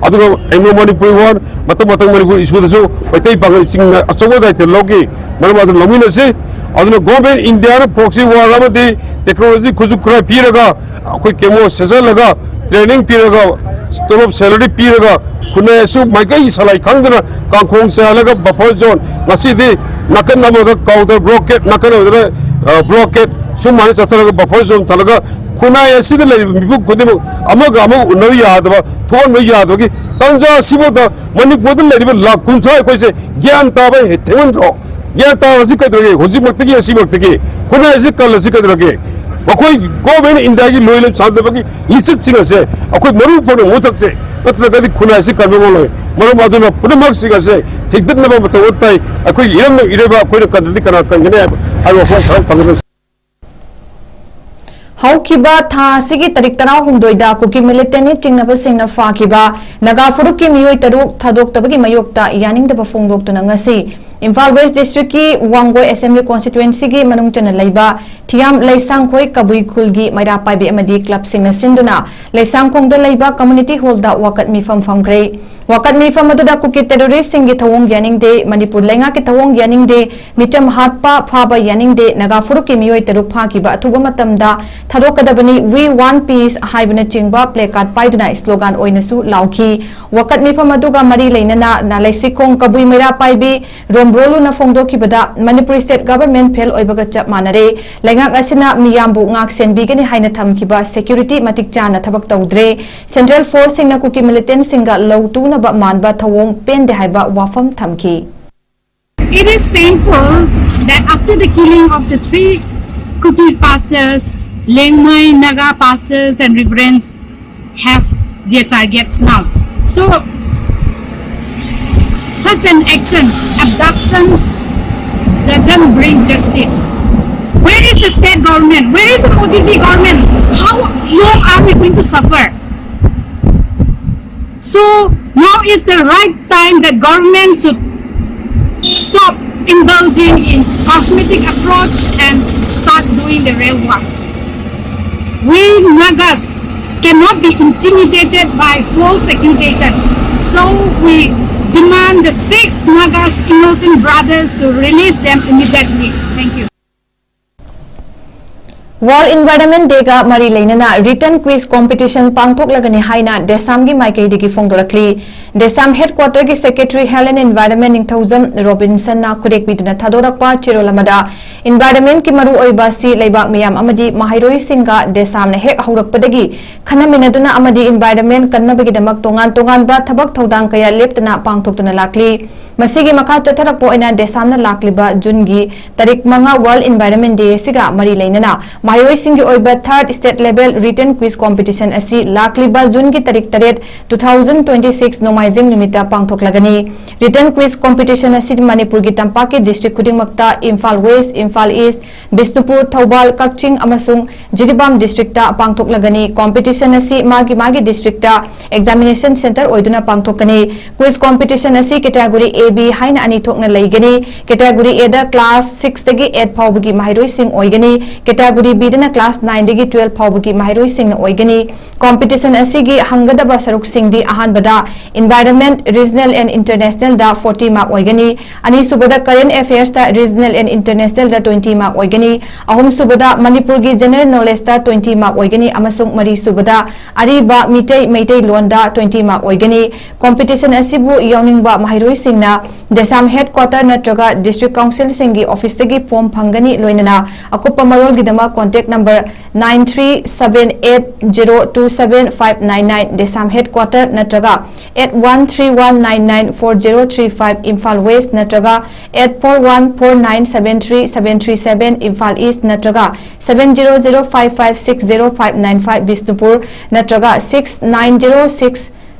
ꯑꯗꯨꯒ ꯑꯦꯡꯒ꯭ꯂꯣ ꯃꯅꯤꯄꯨꯔꯤ ꯋꯥꯔ, ꯃꯇꯝ ꯃꯇꯝ ꯃꯅꯤꯄꯨꯔ ꯏꯁꯨꯗꯁꯨ ꯃꯩꯇꯩ ꯄꯥꯉꯜꯁꯤꯡꯅ ꯑꯆꯧꯕ ꯗꯥꯏꯇ꯭ꯋ ꯂꯧꯈꯤ꯫ ꯃꯔꯝ ꯑꯗꯨꯅ ꯂꯧꯃꯤꯟꯅꯁꯤ꯫ ꯑꯗꯨꯅ ꯒꯣꯔꯃꯦꯟ ꯏꯟꯗꯤꯌꯥꯅ ꯄ꯭ꯔꯣꯛꯁꯤ ꯋꯥꯔ ꯑꯃꯗꯤ ꯇꯦꯛꯅꯣꯂꯣꯖꯤ ꯈꯨꯠꯁꯨ ꯈꯨꯠꯂꯥꯏ ꯄꯤꯔꯒ, ꯑꯩꯈꯣꯏ ꯀꯦꯃꯣ ꯁꯦꯠꯆꯜꯂꯒ, ꯇ꯭ꯔꯦꯅꯤꯡ ꯄꯤꯔꯒ, ꯇꯣꯂꯣꯞ ꯁꯦꯂꯔꯤ ꯄꯤꯔꯒ, ꯈꯨꯟꯅꯥꯏ ꯑꯁꯨ ꯃꯥꯏꯀꯩ ꯁꯂꯥꯏ ꯈꯪꯗꯅ ꯀꯥꯡꯈꯣꯡ ꯆꯥꯏꯍꯜꯂꯒ ꯕꯐꯔ ꯖꯣꯟ, ꯉꯁꯤꯗꯤ ꯅꯥꯀꯟ ꯑꯃꯗ ꯀꯥꯎꯟꯇꯔ ꯕ꯭ꯂꯣꯀꯦꯠ, ꯅꯥꯀꯟ ꯑꯃꯗꯅ ꯕ꯭ꯂꯣꯀꯦꯠ ꯁꯨꯃꯥꯏꯅ ꯆꯠꯊꯔꯒ ꯕꯐꯔ ꯖꯣꯟ ꯊꯝꯂꯒ ꯈꯨꯟꯅꯥꯏ ꯑꯁꯤꯗ ꯂꯩꯔꯤꯕ ꯃꯤꯄꯨꯝ ꯈꯨꯗꯤꯡꯃꯛ ꯑꯃꯒ ꯑꯃꯒ ꯎꯅꯕ ꯌꯥꯗꯕ, ꯊꯣꯛꯍꯟꯕ ꯌꯥꯗꯕꯒꯤ ꯇꯥꯟꯖꯥ ꯑꯁꯤꯐꯥꯎꯗ ꯃꯅꯤꯄꯨꯔꯗ ꯂꯩꯔꯤꯕ ꯂꯥꯈ ꯀꯨꯟꯊ꯭ꯔꯥ ꯑꯩꯈꯣꯏꯁꯦ ꯒ꯭ꯌꯥꯟ ꯇꯥꯕ ꯍꯦꯛ ꯊꯦꯡꯃꯟꯗ꯭ꯔꯣ? ꯒ꯭ꯌꯥꯟ ꯇꯥꯕꯁꯤ ꯀꯩꯗꯧꯔꯒꯦ? ꯍꯧꯖꯤꯛꯃꯛꯇꯒꯤ, ꯉꯁꯤꯃꯛꯇꯒꯤ ꯈꯨꯟꯅꯥꯏ ꯑꯁꯤ ꯀꯜꯂꯁꯤ ꯀꯩꯗꯧꯔꯒꯦ? ꯃꯈꯣꯏ ꯒꯣꯔꯃꯦꯟ ꯏꯟꯗꯤꯌꯥꯒꯤ ꯂꯣꯏ ꯂꯝ ꯁꯥꯟꯅꯕꯒꯤ ꯂꯤꯆꯠꯁꯤꯡ ꯑꯁꯦ ꯑꯩꯈꯣꯏ ꯃꯔꯨ ꯐꯪꯅ ꯃꯨꯊꯠꯁꯦ, ꯅꯠꯇ꯭ꯔꯒꯗꯤ ꯈꯨꯟꯅꯥꯏ ꯑꯁꯤ ꯀꯟꯕ ꯉꯝꯂꯣꯏ꯫ ꯃꯔꯝ ꯑꯗꯨꯅ ꯄꯨꯝꯅꯃꯛꯁꯤꯡ ꯑꯁꯦ ꯊꯤꯡꯇꯠꯅꯕ ꯃꯇꯧ ꯇꯥꯏ꯫ ꯑꯩꯈꯣꯏꯒꯤ ꯏꯔꯝꯗꯝ ꯏꯔꯩꯕꯥꯛ ꯑꯩꯈꯣꯏꯅ ꯀꯟꯗ꯭ꯔꯗꯤ ꯀꯅꯥ ꯀꯟꯒꯅꯤ ꯍꯥꯏꯕ, ꯍꯥꯏꯕ ꯋꯥꯐꯝ ꯈꯔ ꯊꯝꯖꯒꯦ꯫ ꯍꯧꯈꯤꯕ ꯊꯥ ꯑꯁꯤꯒꯤ ꯇꯥꯔꯤꯛ ꯇꯔꯥꯍꯨꯝꯗꯣꯏꯗ ꯀꯨꯀꯤ ꯃꯤꯂꯤꯇꯦꯟꯅꯤ ꯆꯤꯡꯅꯕꯁꯤꯡꯅ ꯐꯥꯈꯤꯕ ꯅꯥꯒꯥ ꯐꯨꯔꯨꯞꯀꯤ ꯃꯤꯑꯣꯏ ꯇꯔꯨꯛ ꯊꯥꯗꯣꯛꯇꯕꯒꯤ ꯃꯥꯌꯣꯛꯇ ꯌꯥꯅꯤꯡꯗꯕ ꯐꯣꯡꯗꯣꯛꯇꯨꯅ ꯉꯁꯤ ꯏꯝꯐꯥꯜ ꯋꯦꯁ ꯗꯤꯁꯇ꯭ꯔꯤꯛꯀꯤ ꯋꯥꯡꯒꯣꯏ ꯑꯦꯁꯦꯝꯕ꯭ꯂꯤ ꯀꯣꯟꯁꯇꯤꯇ꯭ꯋꯦꯟꯁꯤꯒꯤ ꯃꯅꯨꯡ ꯆꯟꯅ ꯂꯩꯕ ꯊꯤꯌꯥꯝ ꯂꯩꯁꯥꯡꯈꯣꯏ ꯀꯕꯨꯏ ꯈꯨꯜꯒꯤ ꯃꯩꯔꯥ ꯄꯥꯏꯕꯤ ꯑꯃꯗꯤ ꯀ꯭ꯂꯕꯁꯤꯡꯅ ꯁꯤꯟꯗꯨꯅ ꯂꯩꯁꯥꯡꯈꯣꯡꯗ ꯂꯩꯕ ꯀꯝꯃ꯭ꯌꯨꯅꯤꯇꯤ ꯍꯣꯜꯗ ꯋꯥꯀꯠ ꯃꯤꯐꯝ ꯐꯝꯈ꯭ꯔꯦ꯫ ꯋꯥꯀꯠ ꯃꯤꯐꯝ ꯑꯗꯨꯗ ꯀꯨꯀꯤ ꯇꯦꯔꯣꯔꯤꯁ꯭ꯠꯁꯤꯡꯒꯤ ꯊꯧꯑꯣꯡ ꯌꯥꯅꯤꯡꯗꯦ, ꯃꯅꯤꯄꯨꯔ ꯂꯩꯉꯥꯛꯀꯤ ꯊꯧꯑꯣꯡ ꯌꯥꯅꯤꯡꯗꯦ, ꯃꯤꯆꯝ ꯍꯥꯠꯄ ꯐꯥꯕ ꯌꯥꯅꯤꯡꯗꯦ, ꯅꯥꯒꯥ ꯐꯨꯔꯨꯞꯀꯤ ꯃꯤꯑꯣꯏ ꯇꯔꯨꯛ ꯐꯥꯈꯤꯕ ꯑꯊꯨꯕ ꯃꯇꯝꯗ ꯊꯥꯗꯣꯛꯀꯗꯕꯅꯤ, We Want Peace ꯍꯥꯏꯕꯅꯆꯤꯡꯕ placard ꯄꯥꯏꯗꯨꯅ slogan ꯑꯣꯏꯅꯁꯨ ꯂꯥꯎꯈꯤ꯫ ꯋꯥꯀꯠ ꯃꯤꯐꯝ ꯑꯗꯨꯒ ꯃꯔꯤ ꯂꯩꯅꯅ ꯅꯥꯂꯩꯁꯤꯈꯣꯡ ꯀꯕꯨꯏ ꯃꯩꯔꯥ ꯄꯥꯏꯕꯤ ꯔꯣꯝꯕ꯭ꯔꯣꯂꯨꯅ ꯐꯣꯡꯗꯣꯛꯈꯤꯕꯗ, ꯃꯅꯤꯄꯨꯔ state government fail ꯑꯣꯏꯕꯒ ꯆꯞ ꯃꯥꯟꯅꯔꯦ꯫ ꯂꯩꯉꯥꯛ ꯑꯁꯤꯅ ꯃꯤꯌꯥꯝꯕꯨ ꯉꯥꯛ ꯁꯦꯟꯕꯤꯒꯅꯤ ꯍꯥꯏꯅ ꯊꯝꯈꯤꯕ security ꯃꯇꯤꯛ ꯆꯥꯅ ꯊꯕꯛ ꯇꯧꯗ꯭ꯔꯦ꯫ Central forceꯁꯤꯡꯅ ꯀꯨꯀꯤ ꯃꯤꯂꯤꯇꯦꯟꯠꯁꯤꯡꯒ ꯂꯧ ꯇꯨꯅꯕ ꯃꯥꯟꯕ ꯊꯧꯑꯣꯡ ꯄꯦꯟꯗꯦ ꯍꯥꯏꯕ ꯋꯥꯐꯝ ꯊꯝꯈꯤ꯫ It is painful that after the killing of the three Kuki pastors, Liangmai Naga pastors and reverends have their targets now. So, such an actions, abduction, doesn't bring justice. Where is the state government? Where is the Modi ji government? How long are we going to suffer? So now is the right time that government should stop indulging in cosmetic approach and start doing the real works. We Nagas cannot be intimidated by false accusation. So we demand the six Nagas innocent brothers to release them immediately. Thank you. World Environment Dayꯒ ꯃꯔꯤ ꯂꯩꯅꯅ written quiz competition ꯄꯥꯡꯊꯣꯛꯂꯒꯅꯤ ꯍꯥꯏꯅ ꯗꯦꯁꯥꯝꯒꯤ ꯃꯥꯏꯀꯩꯗꯒꯤ ꯐꯣꯡꯗꯣꯔꯛꯂꯤ꯫ ꯗꯦꯁꯥꯝ headquarterꯒꯤ secretary Health and Environment ꯅꯤꯡꯊꯧꯖꯝ ꯔꯣꯕꯤꯟꯁꯟꯅ ꯈꯨꯗꯦꯛꯄꯤꯗꯨꯅ ꯊꯥꯗꯣꯔꯛꯄ ꯆꯦꯔꯣꯜ ꯑꯃꯗ Environment-ꯀꯤ ꯃꯔꯨꯑꯣꯏꯕ ꯑꯁꯤ ꯂꯩꯕꯥꯛ ꯃꯤꯌꯥꯝ ꯑꯃꯗꯤ ꯃꯍꯩꯔꯣꯏꯁꯤꯡꯒ ꯗꯦꯁꯥꯝꯅ ꯍꯦꯛ ꯍꯧꯔꯛꯄꯗꯒꯤ ꯈꯟꯅꯃꯤꯟꯅꯗꯨꯅ ꯑꯃꯗꯤ environment ꯀꯟꯅꯕꯒꯤꯗꯃꯛ ꯇꯣꯉꯥꯟ ꯇꯣꯉꯥꯟꯕ ꯊꯕꯛ ꯊꯧꯗꯥꯡ ꯀꯌꯥ ꯂꯦꯞꯇꯅ ꯄꯥꯡꯊꯣꯛꯇꯨꯅ ꯂꯥꯛꯂꯤ꯫ ꯃꯁꯤꯒꯤ ꯃꯈꯥ ꯆꯠꯊꯔꯛꯄ ꯑꯣꯏꯅ ꯗꯦꯁꯥꯝꯅ ꯂꯥꯛꯂꯤꯕ ꯖꯨꯟꯒꯤ ꯇꯥꯔꯤꯛ ꯃꯉꯥ World Environment Day ꯑꯁꯤꯒ ꯃꯔꯤ ꯂꯩꯅꯅ ꯃꯍꯩꯔꯣꯏꯁꯤꯡꯒꯤ ꯑꯣꯏꯕ third state level written quiz competition ꯑꯁꯤ ꯂꯥꯛꯂꯤꯕ ꯖꯨꯟꯒꯤ ꯇꯥꯔꯤꯛ ꯇꯔꯦꯠ, two thousand twenty six ꯅꯣꯡꯃꯥꯏꯖꯤꯡ ꯅꯨꯃꯤꯠꯇ ꯄꯥꯡꯊꯣꯛꯂꯒꯅꯤ꯫ Written quiz competition ꯑꯁꯤ ꯃꯅꯤꯄꯨꯔꯒꯤ ꯇꯝꯄꯥꯛꯀꯤ district ꯈꯨꯗꯤꯡꯃꯛꯇ ꯏꯝꯐꯥꯜ West, ꯏꯝꯐꯥꯜ East, ꯕꯤꯁꯅꯨꯄꯨꯔ, ꯊꯧꯕꯥꯜ, ꯀꯛꯆꯤꯡ ꯑꯃꯁꯨꯡ ꯖꯤꯔꯤꯕꯥꯝ district ꯇ ꯄꯥꯡꯊꯣꯛꯂꯒꯅꯤ꯫ Competition ꯑꯁꯤ ꯃꯥꯒꯤ ꯃꯥꯒꯤ district ꯇ examination centre ꯑꯣꯏꯗꯨꯅ ꯄꯥꯡꯊꯣꯛꯀꯅꯤ꯫ Quiz competition ꯑꯁꯤ category A, B ꯍꯥꯏꯅ ꯑꯅꯤ ꯊꯣꯛꯅ ꯂꯩꯒꯅꯤ꯫ Category A the class six ꯇꯒꯤ eight ꯐꯥꯎꯕꯒꯤ ꯃꯍꯩꯔꯣꯏꯁꯤꯡ ꯑꯣꯏꯒꯅꯤ꯫ Category B ꯗꯅ class nine ꯗꯒꯤ twelve ꯐꯥꯎꯕꯒꯤ ꯃꯍꯩꯔꯣꯏꯁꯤꯡꯅ ꯑꯣꯏꯒꯅꯤ꯫ Competition ꯑꯁꯤꯒꯤ ꯍꯪꯒꯗꯕ ꯁꯔꯨꯛꯁꯤꯡꯗꯤ ꯑꯍꯥꯟꯕꯗ Environment Regional and International the forty mark ꯑꯣꯏꯒꯅꯤ꯫ ꯑꯅꯤꯁꯨꯕꯗ Current Affairs ꯇ Regional and International the twenty mark ꯑꯣꯏꯒꯅꯤ꯫ ꯑꯍꯨꯝꯁꯨꯕꯗ ꯃꯅꯤꯄꯨꯔꯒꯤ General Knowledge ꯇ twenty mark ꯑꯣꯏꯒꯅꯤ꯫ ꯑꯃꯁꯨꯡ ꯃꯔꯤꯁꯨꯕꯗ ꯑꯔꯤꯕ ꯃꯤꯇꯩ ꯃꯩꯇꯩꯂꯣꯟꯗ twenty mark ꯑꯣꯏꯒꯅꯤ꯫ Competition ꯑꯁꯤꯕꯨ ꯌꯥꯎꯅꯤꯡꯕ ꯃꯍꯩꯔꯣꯏꯁꯤꯡꯅ ꯗꯦꯁꯥꯝ headquarter ꯅꯠꯇ꯭ꯔꯒ district council ꯁꯤꯡꯒꯤ office ꯇꯒꯤ form ꯐꯪꯒꯅꯤ꯫ ꯂꯣꯏꯅꯅ ꯑꯀꯨꯞꯄ ꯃꯔꯣꯜꯒꯤꯗꯃꯛ contact number nine three seven eight zero two seven five nine nine, ꯗꯦꯁꯥꯝ headquarter ꯅꯠꯇ꯭ꯔꯒ eight one three one nine nine four zero three five, Imphal West ꯅꯠꯇ꯭ꯔꯒ eight four one four nine seven three seven three seven, Imphal East ꯅꯠꯇ꯭ꯔꯒ seven zero zero five five six zero five nine five, Bishnupur ꯅꯠꯇ꯭ꯔꯒ six nine zero six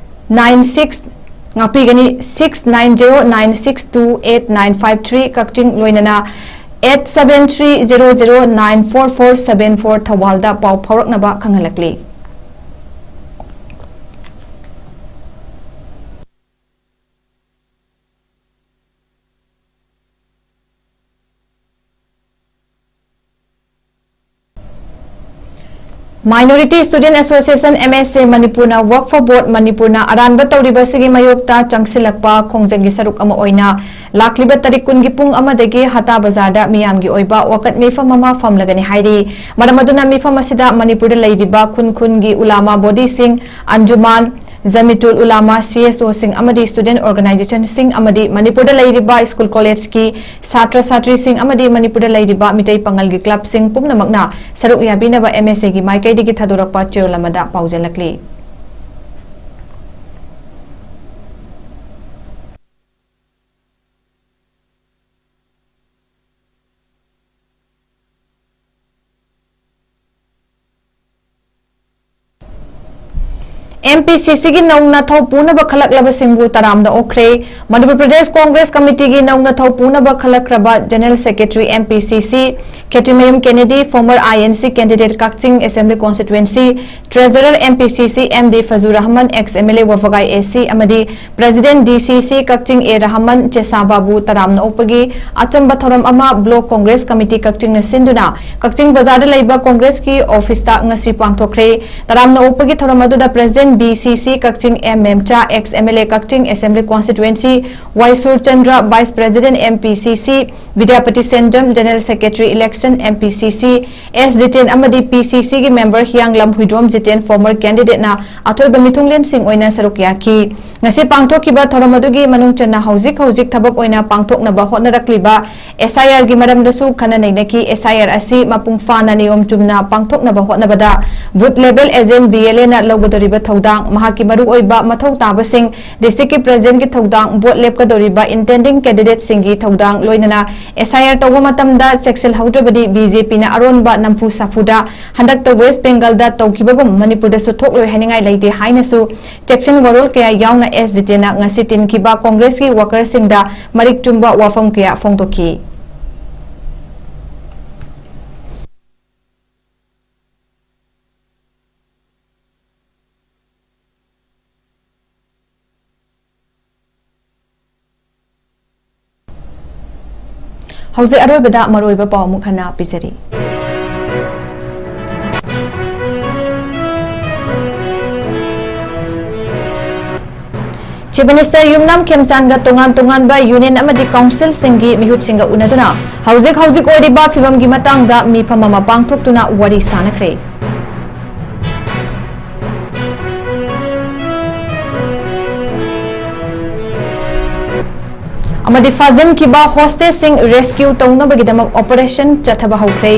nine six, ꯉꯥꯛꯄꯤꯒꯅꯤ, six nine zero nine six two eight nine five three, ꯀꯛꯆꯤꯡ, ꯂꯣꯏꯅꯅ eight seven three zero zero nine four four seven four, ꯊꯧꯕꯥꯜꯗ ꯄꯥꯎ ꯐꯥꯎꯔꯛꯅꯕ ꯈꯪꯍꯜꯂꯛꯂꯤ꯫ Minority Student Association, M S A, ꯃꯅꯤꯄꯨꯔꯅ Waqf Board ꯃꯅꯤꯄꯨꯔꯅ ꯑꯔꯥꯟꯕ ꯇꯧꯔꯤꯕꯁꯤꯒꯤ ꯃꯥꯌꯣꯛꯇ ꯆꯪꯁꯤꯜꯂꯛꯄ ꯈꯣꯡꯖꯪꯒꯤ ꯁꯔꯨꯛ ꯑꯃ ꯑꯣꯏꯅ ꯂꯥꯛꯂꯤꯕ ꯇꯥꯔꯤꯛ ꯀꯨꯟꯒꯤ ꯄꯨꯡ ꯑꯃꯗꯒꯤ ꯍꯇꯥ ꯕꯖꯥꯔꯗ ꯃꯤꯌꯥꯝꯒꯤ ꯑꯣꯏꯕ ꯋꯥꯀꯠ ꯃꯤꯐꯝ ꯑꯃ ꯐꯝꯂꯒꯅꯤ ꯍꯥꯏꯔꯤ꯫ ꯃꯔꯝ ꯑꯗꯨꯅ ꯃꯤꯐꯝ ꯑꯁꯤꯗ ꯃꯅꯤꯄꯨꯔꯗ ꯂꯩꯔꯤꯕ ꯈꯨꯟ ꯈꯨꯟꯒꯤ ꯎꯂꯥꯃꯥ body ꯁꯤꯡ, ꯑꯟꯖꯨꯃꯥꯟ, ꯖꯃꯤꯇꯨꯜ ꯎꯂꯥꯃꯥ, ꯁꯤ ꯑꯦꯁ ꯑꯣꯁꯤꯡ ꯑꯃꯗꯤ ꯁ꯭ꯇꯨꯗꯦꯟꯠ ꯑꯣꯔꯒꯅꯥꯏꯖꯦꯁꯟꯁꯤꯡ ꯑꯃꯗꯤ ꯃꯅꯤꯄꯨꯔꯗ ꯂꯩꯔꯤꯕ ꯁ꯭ꯀꯨꯜ ꯀꯣꯂꯦꯖꯀꯤ ꯁꯥꯇ꯭ꯔ ꯁꯥꯇ꯭ꯔꯤꯁꯤꯡ ꯑꯃꯗꯤ ꯃꯅꯤꯄꯨꯔꯗ ꯂꯩꯔꯤꯕ ꯃꯤꯇꯩ ꯄꯥꯉꯜꯒꯤ ꯀ꯭ꯂꯕꯁꯤꯡ ꯄꯨꯝꯅꯃꯛꯅ ꯁꯔꯨꯛ ꯌꯥꯕꯤꯅꯕ ꯑꯦꯝ ꯑꯦꯁ ꯑꯦꯒꯤ ꯃꯥꯏꯀꯩꯗꯒꯤ ꯊꯥꯗꯣꯔꯛꯄ ꯆꯦꯔꯣꯜ ꯑꯃꯗ ꯄꯥꯎꯖꯦꯜꯂꯛꯂꯤ꯫ ꯑꯦꯝ ꯄꯤ ꯁꯤ ꯁꯤꯒꯤ ꯅꯧꯅ ꯊꯧ ꯄꯨꯅꯕ ꯈꯜꯂꯛꯂꯕꯁꯤꯡꯕꯨ ꯇꯔꯥꯝꯅ ꯑꯣꯛꯈ꯭ꯔꯦ꯫ ꯃꯅꯤꯄꯨꯔ ꯄ꯭ꯔꯗꯦꯁ ꯀꯣꯡꯒ꯭ꯔꯦꯁ ꯀꯃꯤꯇꯤꯒꯤ ꯅꯧꯅ ꯊꯧ ꯄꯨꯅꯕ ꯈꯜꯂꯛꯈ꯭ꯔꯕ ꯖꯦꯅꯔꯦꯜ ꯁꯦꯀ꯭ꯔꯦꯇꯔꯤ ꯑꯦꯝ ꯄꯤ ꯁꯤ ꯁꯤ ꯈꯦꯇ꯭ꯔꯤꯃꯌꯨꯝ ꯀꯦꯅꯦꯗꯤ, former I N C candidate Kakching Assembly Constituency, Treasurer M P C C M D ꯐꯖꯨ Rahman, ex M L A ꯋꯥꯕꯒꯥꯏ A C ꯑꯃꯗꯤ President D C C Kakching A Rahman ꯆꯦꯁꯥꯕꯥꯕꯨ ꯇꯔꯥꯝꯅ ꯑꯣꯛꯄꯒꯤ ꯑꯆꯝꯕ ꯊꯧꯔꯝ ꯑꯃ Block Congress Committee ꯀꯛꯆꯤꯡꯅ ꯁꯤꯟꯗꯨꯅ ꯀꯛꯆꯤꯡ ꯕꯖꯥꯔꯗ ꯂꯩꯕ ꯀꯣꯡꯒ꯭ꯔꯦꯁꯀꯤ ꯑꯣꯐꯤꯁꯇ ꯉꯁꯤ ꯄꯥꯡꯊꯣꯛꯈ꯭ꯔꯦ꯫ ꯇꯔꯥꯝꯅ ꯑꯣꯛꯄꯒꯤ ꯊꯧꯔꯝ ꯑꯗꯨꯗ President B C C Kakching M ꯃꯦꯝꯆꯥ, ex M L A Kakching Assembly Constituency Y Surchandra, Vice President M P C C Bidyapati Senjam, General Secretary Election M P C C S Jiten ꯑꯃꯗꯤ P C C ꯒꯤ member ꯍꯤꯌꯥꯡꯂꯝ Huidrom Jiten, former candidate ꯅ ꯑꯊꯣꯏꯕ ꯃꯤꯊꯨꯡꯂꯦꯟꯁꯤꯡ ꯑꯣꯏꯅ ꯁꯔꯨꯛ ꯌꯥꯈꯤ꯫ ꯉꯁꯤ ꯄꯥꯡꯊꯣꯛꯈꯤꯕ ꯊꯧꯔꯝ ꯑꯗꯨꯒꯤ ꯃꯅꯨꯡ ꯆꯟꯅ ꯍꯧꯖꯤꯛ ꯍꯧꯖꯤꯛ ꯊꯕꯛ ꯑꯣꯏꯅ ꯄꯥꯡꯊꯣꯛꯅꯕ ꯍꯣꯠꯅꯔꯛꯂꯤꯕ S I R ꯒꯤ ꯃꯔꯝꯗꯁꯨ ꯈꯟꯅ ꯅꯩꯅꯈꯤ꯫ S I R ꯑꯁꯤ ꯃꯄꯨꯡ ꯐꯥꯅ ꯅꯤꯌꯣꯝ ꯆꯨꯝꯅ ꯄꯥꯡꯊꯣꯛꯅꯕ ꯍꯣꯠꯅꯕꯗ Booth Level Agent B L A ꯅ ꯂꯧꯒꯗꯧꯔꯤꯕ ꯊꯧꯗꯥꯡ, ꯃꯍꯥꯛꯀꯤ ꯃꯔꯨꯑꯣꯏꯕ ꯃꯊꯧ ꯇꯥꯕꯁꯤꯡ, district ꯀꯤ president ꯀꯤ ꯊꯧꯗꯥꯡ, vote ꯂꯦꯞꯀꯗꯧꯔꯤꯕ intending candidate ꯁꯤꯡꯒꯤ ꯊꯧꯗꯥꯡ, ꯂꯣꯏꯅꯅ S I R ꯇꯧꯕ ꯃꯇꯝꯗ ꯆꯦꯛꯁꯤꯜꯍꯧꯗ꯭ꯔꯕꯗꯤ B J P ꯅ ꯑꯔꯣꯟꯕ ꯅꯝꯐꯨ ꯁꯥꯐꯨꯗ ꯍꯟꯗꯛꯇ West Bengal ꯗ ꯇꯧꯈꯤꯕꯒꯨꯝ ꯃꯅꯤꯄꯨꯔꯗꯁꯨ ꯊꯣꯛꯂꯣꯏ ꯍꯥꯏꯅꯤꯡꯉꯥꯏ ꯂꯩꯇꯦ ꯍꯥꯏꯅꯁꯨ ꯆꯦꯛꯁꯤꯟ ꯋꯥꯔꯣꯜ ꯀꯌꯥ ꯌꯥꯎꯅ S ꯖꯤꯇꯦꯟ ꯅ ꯉꯁꯤ ꯇꯤꯟꯈꯤꯕ ꯀꯣꯡꯒ꯭ꯔꯦꯁꯀꯤ worker ꯁꯤꯡꯗ ꯃꯔꯤꯛ ꯆꯨꯝꯕ ꯋꯥꯐꯝ ꯀꯌꯥ ꯐꯣꯡꯗꯣꯛꯈꯤ꯫ ꯍꯧꯖꯤꯛ ꯑꯔꯣꯏꯕꯗ ꯃꯔꯨꯑꯣꯏꯕ ꯄꯥꯎ ꯑꯃꯨꯛ ꯍꯟꯅ ꯄꯤꯖꯔꯤ꯫ Chief Minister ꯌꯨꯝꯅꯥꯝ ꯈꯦꯝꯆꯥꯟꯒ ꯇꯣꯉꯥꯟ ꯇꯣꯉꯥꯟꯕ union ꯑꯃꯗꯤ council ꯁꯤꯡꯒꯤ ꯃꯤꯍꯨꯠꯁꯤꯡꯒ ꯎꯅꯗꯨꯅ ꯍꯧꯖꯤꯛ ꯍꯧꯖꯤꯛ ꯑꯣꯏꯔꯤꯕ ꯐꯤꯚꯝꯒꯤ ꯃꯇꯥꯡꯗ ꯃꯤꯐꯝ ꯑꯃ ꯄꯥꯡꯊꯣꯛꯇꯨꯅ ꯋꯥꯔꯤ ꯁꯥꯅꯈ꯭ꯔꯦ꯫ ꯑꯃꯗꯤ ꯐꯥꯖꯤꯟꯈꯤꯕ ꯍꯣꯁꯇꯦꯖꯁꯤꯡ ꯔꯦꯁꯀ꯭ꯌꯨ ꯇꯧꯅꯕꯒꯤꯗꯃꯛ ꯑꯣꯄꯔꯦꯁꯟ ꯆꯠꯊꯕ ꯍꯧꯈ꯭ꯔꯦ꯫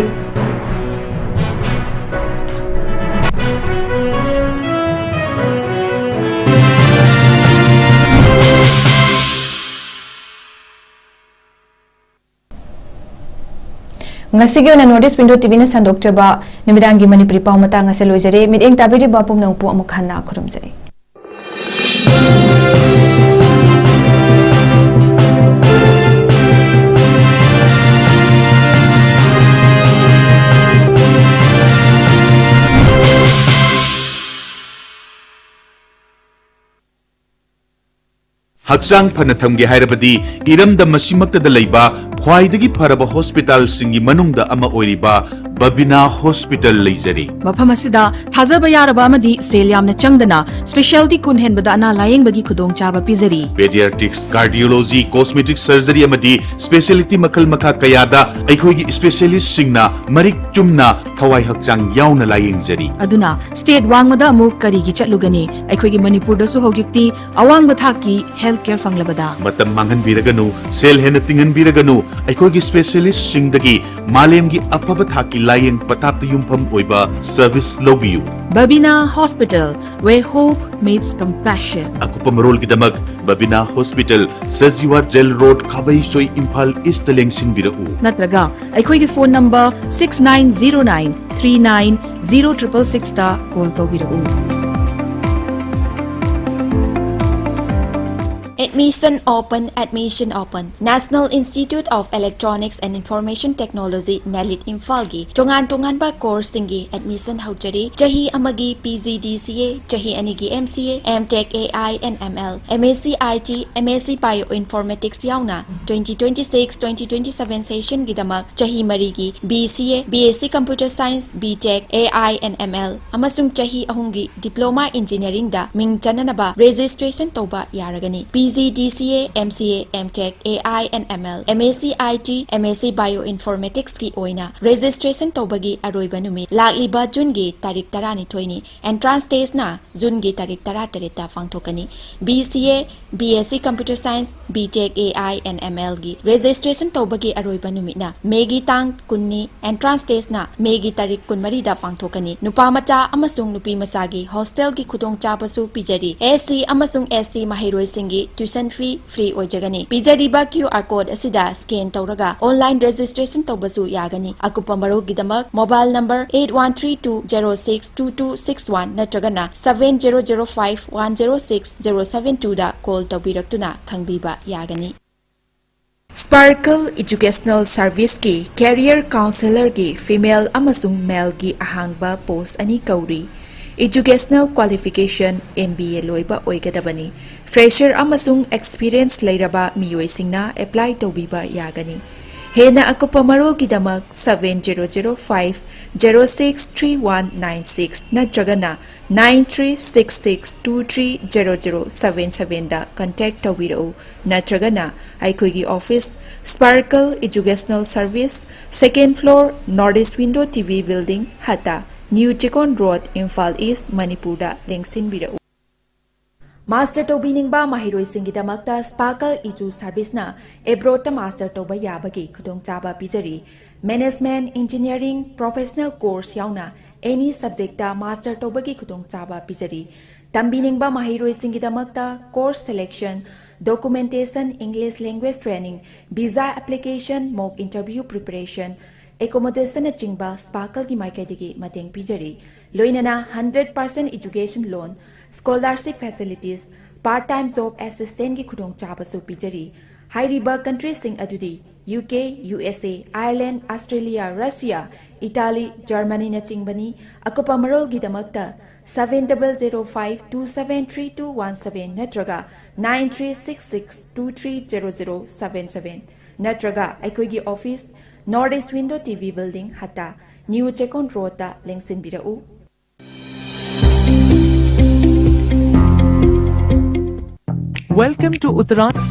ꯉꯁꯤꯒꯤ ꯑꯣꯏꯅ North East Window ꯇꯤꯚꯤꯅ ꯁꯟꯗꯣꯛꯆꯕ ꯅꯨꯃꯤꯗꯥꯡꯒꯤ ꯃꯅꯤꯄꯨꯔꯤ ꯄꯥꯎ ꯃꯇꯥꯡ ꯑꯁꯤ ꯂꯣꯏꯖꯔꯦ꯫ ꯃꯤꯠꯌꯦꯡ ꯇꯥꯕꯤꯔꯤꯕ ꯄꯨꯝꯅꯃꯛꯄꯨ ꯑꯃꯨꯛ ꯍꯟꯅ ꯈꯨꯔꯨꯝꯖꯔꯤ꯫ ꯍꯛꯆꯥꯡ ꯐꯅ ꯊꯝꯒꯦ ꯍꯥꯏꯔꯕꯗꯤ ꯏꯔꯝꯗꯝ ꯑꯁꯤꯃꯛꯇꯗ ꯂꯩꯕ ꯈ꯭ꯋꯥꯏꯗꯒꯤ ꯐꯔꯕ ꯍꯣꯁꯄꯤꯇꯥꯜꯁꯤꯡꯒꯤ ꯃꯅꯨꯡꯗ ꯑꯃ ꯑꯣꯏꯔꯤꯕ ꯕꯕꯤꯅꯥ ꯍꯣꯁꯄꯤꯇꯥꯜ ꯂꯩꯖꯔꯤ꯫ ꯃꯐꯝ ꯑꯁꯤꯗ ꯊꯥꯖꯕ ꯌꯥꯔꯕ ꯑꯃꯗꯤ ꯁꯦꯜ ꯌꯥꯝꯅ ꯆꯪꯗꯅ specialty ꯀꯨꯟ ꯍꯦꯟꯕꯗ ꯑꯅꯥ ꯂꯥꯌꯦꯡꯕꯒꯤ ꯈꯨꯗꯣꯡꯆꯥꯕ ꯄꯤꯖꯔꯤ꯫ Pediatrics, cardiology, cosmetic surgery ꯑꯃꯗꯤ specialty ꯃꯈꯜ ꯃꯈꯥ ꯀꯌꯥꯗ ꯑꯩꯈꯣꯏꯒꯤ specialistꯁꯤꯡꯅ ꯃꯔꯤꯛ ꯆꯨꯝꯅ ꯊꯋꯥꯏ ꯍꯛꯆꯥꯡ ꯌꯥꯎꯅ ꯂꯥꯌꯦꯡꯖꯔꯤ꯫ ꯑꯗꯨꯅ state ꯋꯥꯡꯃꯗ ꯑꯃꯨꯛ ꯀꯔꯤꯒꯤ ꯆꯠꯂꯨꯒꯅꯤ? ꯑꯩꯈꯣꯏꯒꯤ ꯃꯅꯤꯄꯨꯔꯗꯁꯨ ꯍꯧꯖꯤꯛꯇꯤ ꯑꯋꯥꯡꯕ ꯊꯥꯛꯀꯤ health care ꯐꯪꯂꯕꯗ꯫ ꯃꯇꯝ ꯃꯥꯡꯍꯟꯕꯤꯔꯒꯅꯨ, ꯁꯦꯜ ꯍꯦꯟꯅ ꯇꯤꯡꯍꯟꯕꯤꯔꯒꯅꯨ, ꯑꯩꯈꯣꯏꯒꯤ specialistꯁꯤꯡꯗꯒꯤ ꯃꯥꯂꯦꯝꯒꯤ ꯑꯐꯕ ꯊꯥꯛꯀꯤ ꯂꯥꯌꯦꯡ ꯄꯊꯥꯞꯇ ꯌꯨꯝꯐꯝ ꯑꯣꯏꯕ service ꯂꯧꯕꯤꯌꯨ꯫ Babina Hospital, where hope meets compassion. ꯑꯀꯨꯞꯄ ꯃꯔꯣꯜꯒꯤꯗꯃꯛ Babina Hospital, Sajiwa jail road, Khabeisoi, Imphal east ꯂꯦꯡꯁꯤꯟꯕꯤꯔꯛꯎ꯫ ꯅꯠꯇ꯭ꯔꯒ ꯑꯩꯈꯣꯏꯒꯤ phone number six nine zero nine three nine zero triple sixꯇ call ꯇꯧꯕꯤꯔꯛꯎ꯫ Admission open, admission open. National Institute of Electronics and Information Technology, NELIT ꯏꯝꯐꯥꯜꯒꯤ ꯇꯣꯉꯥꯟ ꯇꯣꯉꯥꯟꯕ courseꯁꯤꯡꯒꯤ admission ꯍꯧꯖꯔꯤ꯫ ꯆꯍꯤ ꯑꯃꯒꯤ PGDCA, ꯆꯍꯤ ꯑꯅꯤꯒꯤ MCA, MTech AI and ML, MSc IT, MSc Bioinformatics ꯌꯥꯎꯅ twenty twenty-six twenty twenty-seven sessionꯒꯤꯗꯃꯛ ꯆꯍꯤ ꯃꯔꯤꯒꯤ BCA, BSc Computer Science, BTech, AI and ML ꯑꯃꯁꯨꯡ ꯆꯍꯤ ꯑꯍꯨꯝꯒꯤ Diploma Engineeringꯗ ꯃꯤꯡ ꯆꯟꯅꯅꯕ registration ꯇꯧꯕ ꯌꯥꯔꯒꯅꯤ꯫ PGDCA, MCA, MTech, AI and ML, MSc IT, MSc Bioinformaticsꯀꯤ ꯑꯣꯏꯅ registration ꯇꯧꯕꯒꯤ ꯑꯔꯣꯏꯕ ꯅꯨꯃꯤꯠ ꯂꯥꯛꯂꯤꯕ Juneꯒꯤ ꯇꯥꯔꯤꯛ ꯇꯔꯥꯅꯤꯊꯣꯏꯅꯤ꯫ Entrance testꯅ Juneꯒꯤ ꯇꯥꯔꯤꯛ ꯇꯔꯥꯇꯔꯦꯠꯇ ꯄꯥꯡꯊꯣꯛꯀꯅꯤ꯫ BCA, B S C Computer Science, B Tech A I and M L ꯒꯤ registration ꯇꯧꯕꯒꯤ ꯑꯔꯣꯏꯕ ꯅꯨꯃꯤꯠꯅ ꯃꯦꯒꯤ ꯇꯥꯡ ꯀꯨꯟꯅꯤ, entrance test ꯅ ꯃꯦꯒꯤ ꯇꯥꯔꯤꯛ ꯀꯨꯟꯃꯔꯤꯗ ꯄꯥꯡꯊꯣꯛꯀꯅꯤ꯫ ꯅꯨꯄꯥ ꯃꯆꯥ ꯑꯃꯁꯨꯡ ꯅꯨꯄꯤ ꯃꯆꯥꯒꯤ hostel ꯒꯤ ꯈꯨꯗꯣꯡꯆꯥꯕꯁꯨ ꯄꯤꯖꯔꯤ꯫ S C ꯑꯃꯁꯨꯡ S T ꯃꯍꯩꯔꯣꯏꯁꯤꯡꯒꯤ tuition fee free ꯑꯣꯏꯖꯒꯅꯤ꯫ ꯄꯤꯖꯔꯤꯕ Q R code ꯑꯁꯤꯗ scan ꯇꯧꯔꯒ online registration ꯇꯧꯕꯁꯨ ꯌꯥꯒꯅꯤ꯫ ꯑꯀꯨꯞꯄ ꯃꯔꯣꯜꯒꯤꯗꯃꯛ mobile number eight one three two zero six two two six one ꯅꯠꯇ꯭ꯔꯒꯅ seven zero zero five one zero six zero seven two ꯗ call ꯇꯧꯕꯤꯔꯛꯇꯨꯅ ꯈꯪꯕꯤꯕ ꯌꯥꯒꯅꯤ꯫ Sparkle Educational Service ꯀꯤ career counsellor ꯒꯤ female ꯑꯃꯁꯨꯡ male ꯒꯤ ꯑꯍꯥꯡꯕ post ꯑꯅꯤ ꯀꯧꯔꯤ꯫ Educational qualification M B A ꯂꯣꯏꯕ ꯑꯣꯏꯒꯗꯕꯅꯤ꯫ Fresher ꯑꯃꯁꯨꯡ experience ꯂꯩꯔꯕ ꯃꯤꯑꯣꯏꯁꯤꯡꯅ apply ꯇꯧꯕꯤꯕ ꯌꯥꯒꯅꯤ꯫ ꯍꯦꯟꯅ ꯑꯀꯨꯞꯄ ꯃꯔꯣꯜꯒꯤꯗꯃꯛ seven zero zero five zero six three one nine six ꯅꯠꯇ꯭ꯔꯒꯅ nine three six six two three zero zero seven seven ꯗ contact ꯇꯧꯕꯤꯔꯛꯎ, ꯅꯠꯇ꯭ꯔꯒꯅ ꯑꯩꯈꯣꯏꯒꯤ office, Sparkle Educational Service, second floor, North East Window T V Building, ꯍꯠꯇ, New Chekon Road, Imphal East, ꯃꯅꯤꯄꯨꯔꯗ ꯂꯦꯡꯁꯤꯟꯕꯤꯔꯛꯎ꯫ Master ꯇꯧꯕꯤꯅꯤꯡꯕ ꯃꯍꯩꯔꯣꯏꯁꯤꯡꯒꯤꯗꯃꯛꯇ Sparkle Edu Service ꯅ abroad ꯇ master ꯇꯧꯕ ꯌꯥꯕꯒꯤ ꯈꯨꯗꯣꯡꯆꯥꯕ ꯄꯤꯖꯔꯤ꯫ Management, Engineering, Professional Course ꯌꯥꯎꯅ any subject ꯇ master ꯇꯧꯕꯒꯤ ꯈꯨꯗꯣꯡꯆꯥꯕ ꯄꯤꯖꯔꯤ꯫ ꯇꯝꯕꯤꯅꯤꯡꯕ ꯃꯍꯩꯔꯣꯏꯁꯤꯡꯒꯤꯗꯃꯛꯇ course selection, documentation, English language training, visa application, mock interview preparation, accommodation ꯅꯆꯤꯡꯕ Sparkle ꯒꯤ ꯃꯥꯏꯀꯩꯗꯒꯤ ꯃꯇꯦꯡ ꯄꯤꯖꯔꯤ꯫ ꯂꯣꯏꯅꯅ hundred percent education loan, scholarship facilities, part time job assistance ꯒꯤ ꯈꯨꯗꯣꯡꯆꯥꯕꯁꯨ ꯄꯤꯖꯔꯤ꯫ ꯍꯥꯏꯔꯤꯕ country ꯁꯤꯡ ꯑꯗꯨꯗꯤ U K, U S A, Ireland, Australia, Russia, Italy, Germany ꯅꯆꯤꯡꯕꯅꯤ꯫ ꯑꯀꯨꯞꯄ ꯃꯔꯣꯜꯒꯤꯗꯃꯛꯇ seven double zero five two seven three two one seven ꯅꯠꯇ꯭ꯔꯒ nine three six six two three zero zero seven seven ꯅꯠꯇ꯭ꯔꯒ ꯑꯩꯈꯣꯏꯒꯤ office, North East Window T V Building, ꯍꯠꯇ, New Chekon Road ꯇ ꯂꯦꯡꯁꯤꯟꯕꯤꯔꯛꯎ꯫ Welcome to Uttarakhand.